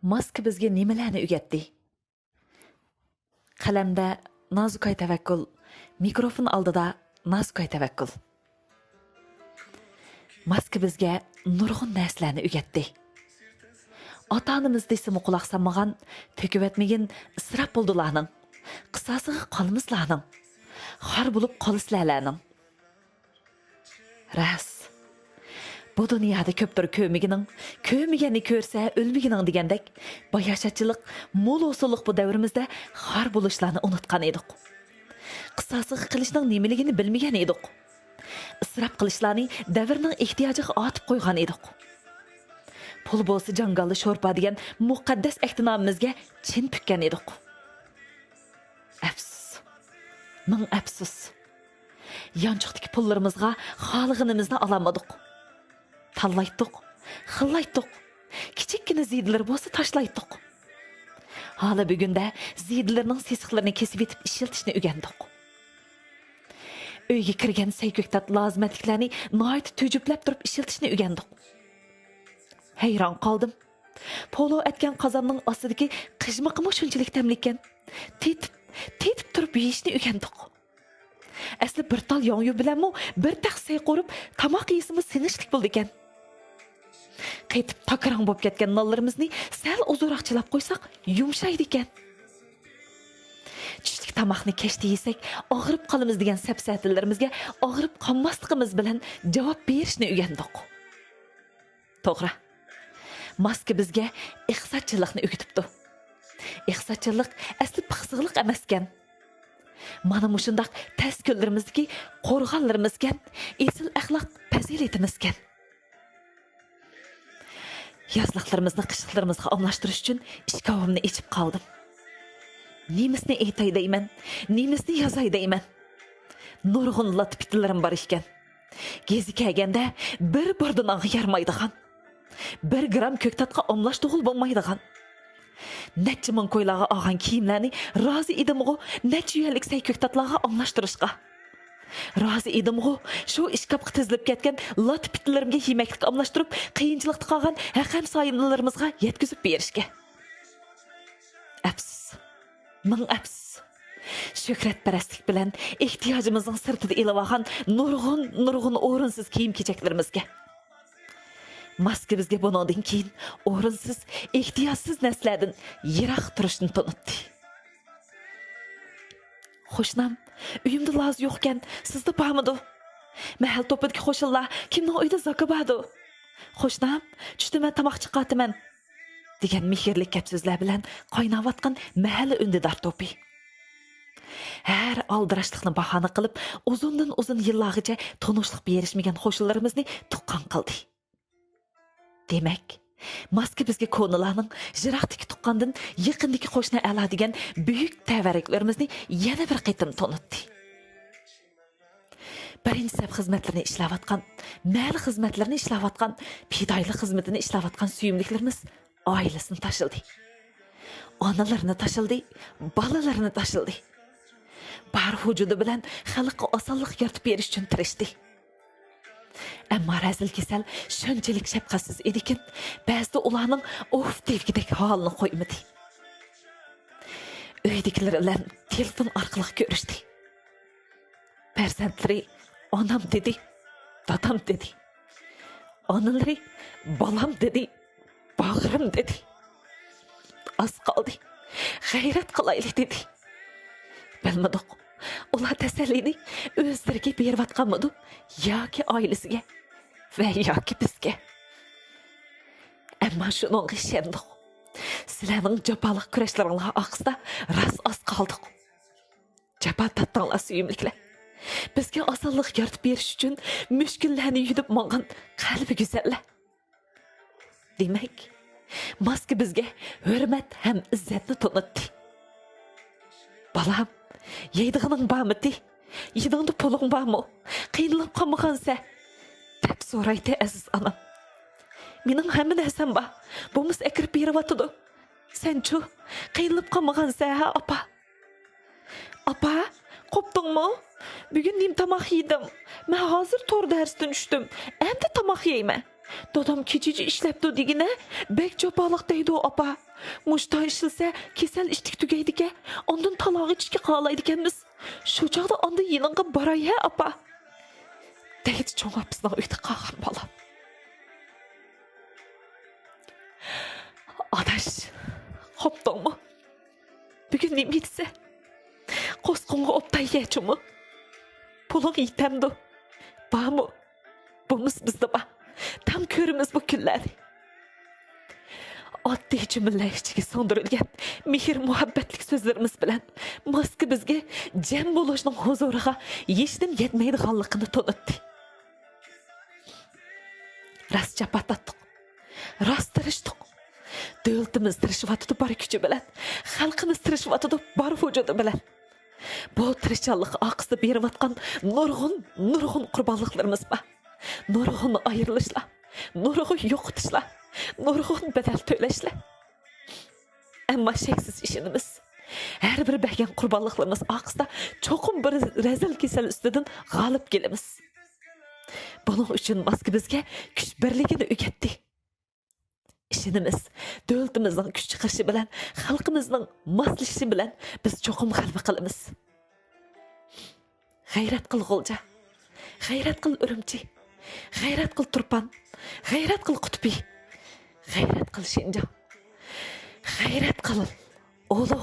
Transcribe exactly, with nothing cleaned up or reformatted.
ماسكا بىزگە نېمىلەرنى ئۆگەتتى؟ قەلەمدە نازۇكاي تەۋەككۈل، مىكروفون ئالدىدا نازۇكاي تەۋەككۈل. ماسكا بىزگە نۇرغۇن نەرسىلەرنى ئۆگەتتى. ئاتا-ئانىمىز دېسىمۇ قۇلاق سالمىغان، تۆكۈۋەتمىگىن، ئىسراپ بولدىلارنىڭ، قىساسىغا قالمىسىلارنىڭ، خار بولۇپ قالىسىلەرلەرنىڭ. راست. بۇ دۇنيادا كۆپتۇر كۆرمىگىنىڭ، كۆرمىگەننى كۆرسە ئۆلمىگىنىڭ دېگەندەك، باياشاتچىلىق، مول ھوسۇللۇق بۇ دەۋرىمىزدە خار بولۇشلارنى ئۇنتقان ئىدۇق. قىساسىغا قېلىشنىڭ نېمىلىكىنى بىلمىگەن ئىدۇق. ئىسراپ قىلىشلارنى دەۋرنىڭ ئېھتىياجىغا ئاتىپ قويغان ئىدۇق. پۇل بولسا جاڭگاللا شورپا دېگەن مۇقەددەس ئەھدىنامىمىزگە چىن پۈككەن ئىدۇق. ئەپسۇس. مىڭ ئەپسۇس. يانچۇقتىكى پۇللىرىمىزغا خالىغىنىمىزنى ئالالمىدۇق. تاللايتتۇق، خىللايتتۇق. كىچىككىنە زىيدىلىرى بولسا تاشلايتتۇق. ھالا بۈگۈندە زىيدىلىرىنىڭ سېسىقلىرىنى كېسىۋېتىپ ئىشلىتىشنى ئۆگەندۇق. ئۆيگە كىرگەن سەي كۆكتات لازىمەتلىكلەرنى ناھايىتى تۈجۈپلەپ تۇرۇپ ئىشلىتىشنى ئۆگەندۇق. ھەيران قالدىم. پولۇ ئەتكەن قازاننىڭ ئاستىدىكى قىژمىقىمۇ شۇنچىلىك تەملىككەن. تېتىپ، تېتىپ تۇرۇپ يېيىشنى ئۆگەندۇق. ئەسلى بىر تال ياڭيۇ بىلەنمۇ بىر تەخسە سەي قورۇپ، تاماق يېسىمۇ سىڭىشلىك بولىدىكەن. قېتىپ تاكىراڭ بولۇپ كەتكەن نانلىرىمىزنى سەل ئۇزۇنراق چىلاپ قويساق، يۇمشايدىكەن. چۈشلۈك تاماقنى كەچتە يېسەك، ئاغرىپ قالىمىز دېگەن سەپسەتىلىرىمىزگە ئاغرىپ قالماسلىقىمىز بىلەن جاۋاب بېرىشنى ئۆگەندۇق. توغرا. ماسكا بىزگە ئىقتىسادچىللىقنى ئۆگىتىپتۇ. ئىقتىسادچىللىق ئەسلى پىخسىقلىق ئەمەسكەن. مانا مۇشۇنداق تەس كۈنلىرىمىزدىكى قورغانلىرىمىزكەن، ئېسىل ئەخلاق پەزىلىتىمىزكەن. يازلىقلىرىمىزنى قىشلىقلىرىمىزغا ئالماشتۇرۇش ئۈچۈن ئىشكاۋامنى ئېچىپ قالدىم. نېمىسىنى ئېيتاي دەيمەن، نېمىسىنى يازاي دەيمەن. نۇرغۇن لاتا پىتىلىرىم بار ئىكەن. گېزى كەلگەندە بىر بوردىنانغا يارىمايدىغان، بىر گرام كۆكتاتقا ئاملاشتۇرغىلى بولمايدىغان. نەچچە مىڭ كويلارغا ئالغان كىيىملەرنى رازى ئىدىمغۇ، نەچچە يۈەنلىك سەي كۆكتاتلارغا ئاملاشتۇرۇشقا. رازى ئىدىمغۇ، شۇ ئىشكاپقا تىزىلىپ كەتكەن لاتا پىتىلىرىمگە يېمەكلىك ئاملاشتۇرۇپ، قىيىنچىلىقتا قالغان ھەقەم سايىبىلىرىمىزغا يەتكۈزۈپ بېرىشكە. ئەپسۇس. مىڭ ئەپسۇس. شۆھرەتپەرەسلىك بىلەن ئېھتىياجىمىزنىڭ سىرتىدا ئېلىۋالغان نۇرغۇن، نۇرغۇن ئورۇنسىز كىيىم-كېچەكلىرىمىزگە. ماسكا بىزگە بۇنىڭدىن كېيىن ئورۇنسىز، ئېھتىياجسىز نەرسىلەردىن يىراق تۇرۇشنى تونۇتتى. «قوشنام، ئۆيۈمدە لازا يوقكەن، سىزدە بارمىدۇ؟ مەھەللە توپىدىكى قوشنىلار كىمنىڭ ئۆيىدە زاكا باردۇ؟ قوشنام، چۈشتە مەن تاماق چىقارتىمەن» دېگەن مېھىرلىك گەپ-سۆزلەر بىلەن قايناۋاتقان مەھەللە ئۈندىدار توپى. ھەر ئالدىراشلىقنى باھانە قىلىپ، ئۇزۇندىن ئۇزۇن يىللارغىچە تونۇشلۇق بېرىشمىگەن قوشنىلىرىمىزنى تۇغقان قىلدى. دېمەك، ماسكا بىزگە كونىلارنىڭ «يىراقتىكى تۇغقاندىن يېقىندىكى قوشنا ئەلا» دېگەن بۈيۈك تەۋەررۈكلىرىمىزنى يەنە بىر قېتىم تونۇتتى. بىرىنچى سەپ خىزمەتلىرىنى ئىشلەۋاتقان، مەھەللە خىزمەتلىرىنى ئىشلەۋاتقان، پىدائىيلىق خىزمىتىنى ئىشلەۋاتقان سۆيۈملۈكلىرىمىز ئائىلىسىنى تاشلىدى. ئانىلىرىنى تاشلىدى، بالىلىرىنى تاشلىدى. بار ۋۇجۇدى بىلەن خەلققە ئاسانلىق يارىتىپ بېرىش ئۈچۈن تىرىشتى. ئەمما رەزىل كېسەل شۇنچىلىك شەپقەتسىز ئىدىكىن، بەزىدە ئۇلارنىڭ ئۇف دېگۈدەك ھالىنى قويمىدى. ئۆيدىكىلىرى بىلەن تېلېفون ئارقىلىق كۆرۈشتى. پەرزەنتلىرى «ئانام» دېدى، «دادام» دېدى. ئانىلىرى «بالام» دېدى، «باغرىم» دېدى. «ئاز قالدى، غەيرەت قىلايلى» دېدى. بىلمىدۇق، ئۇلار تەسەللىنى ئۆزلىرىگە بېرىۋاتقانمىدۇ ياكى ئائىلىسىگە ۋە ياكى بىزگە. ئەمما شۇنىڭغا ئىشەندۇق. سىلەرنىڭ جاپالىق كۈرەشلىرىڭلار ئارقىسىدا راست ئاز قالدۇق. جاپا تارتتىڭلار سۆيۈملۈكلەر. بىزگە ئاسانلىق يارىتىپ بېرىش ئۈچۈن مۈشكۈللەرنى يۈدۈپ ماڭغان قەلبى گۈزەللەر. دېمەك، ماسكا بىزگە ھۆرمەت ھەم ئىززەتنى تونۇتتى. «بالام، يەيدىغىنىڭ بارمىتى؟ يېنىڭدا پۇلۇڭ بارمۇ؟ قىينىلىپ قالمىغانسەن؟» دەپ سورايتتى ئەزىز ئانام. «مېنىڭ ھەممە نەرسەم بار، بولمىسا ئەكىرىپ بېرىۋاتىدۇ. سەنچۇ، قىينىلىپ قالمىغانسەن ھە، ئاپا؟» «ئاپا، قوپتۇڭمۇ؟ بۈگۈن نېمە تاماق يېدىڭ؟ مەن ھازىر تور دەرستىن چۈشتۈم. ئەمدى تاماق يەيمەن. دادام كېچىچە ئىشلەپتۇ دېگىنە، بەك جاپالىق دەيدۇ، ئاپا. مۇشتا ئىشلىسە، كېسەل ئىتتىك تۈگەيدىكەن، ئاندىن تالاغا چۈشكە قالايدىكەنمىز. شۇ چاغدا ئاندىن يېنىڭغا باراي ھە، ئاپا، دەيدۇ چوڭ ئاپىسىنىڭ ئۆيدە قالغان بالام. ئاداش، قوپتۇڭمۇ؟ بۈگۈن نېمە يېتىسە؟ قورسىقىڭغا ئوبدان يەچۇمۇ؟ پۇلۇڭ يېتەمدۇ؟ بارمۇ؟ بولمىسا بىزدە بار. تەڭ كۆرىمىز بۇ كۈنلەرنى. ئاددىي جۈملىلەر ئىچىگە سىڭدۈرۈلگەن مېھىر-مۇھەببەتلىك سۆزلىرىمىز بىلەن ماسكا بىزگە جەم بولۇشنىڭ ھۇزۇرىغا ھېچنېمە يەتمەيدىغانلىقىنى تونۇتتى. راست جاپا تارتتۇق. راست تىرىشتۇق. دۆلىتىمىز تىرىشىۋاتىدۇ بار كۈچى بىلەن. خەلقىمىز تىرىشىۋاتىدۇ بار ۋۇجۇدى بىلەن. بۇ تىرىشچانلىق ئارقىسىدا بېرىۋاتقان نۇرغۇن، نۇرغۇن قۇربانلىقلىرىمىز بار. نۇرغۇن ئايرىلىشلار، نۇرغۇن يوقىتىشلار، نۇرغۇن بەدەل تۆلەشلەر. ئەمما شەكسىز ئىشىنىمىز، ھەر بىر بەرگەن قۇربانلىقلىرىمىز ئارقىسىدا چوقۇم بىر رەزىل كېسەل ئۈستىدىن غالىب كېلىمىز. بۇنىڭ ئۈچۈن ماسكا بىزگە كۈچ بىرلىكىنى ئۆگەتتى. ئىشىنىمىز، دۆلىتىمىزنىڭ كۈچ چىقىرىشى بىلەن، خەلقىمىزنىڭ ماسلىشىشى بىلەن بىز چوقۇم غەلىبە قىلىمىز. غەيرەت قىل، غۇلجا! غەيرەت قىل، ئۈرۈمچى! غەيرەت قىل، تۇرپان! غەيرەت قىل، قۇتبى! غەيرەت قىل، شىنجاڭ! غەيرەت قىل، ئۇلۇغ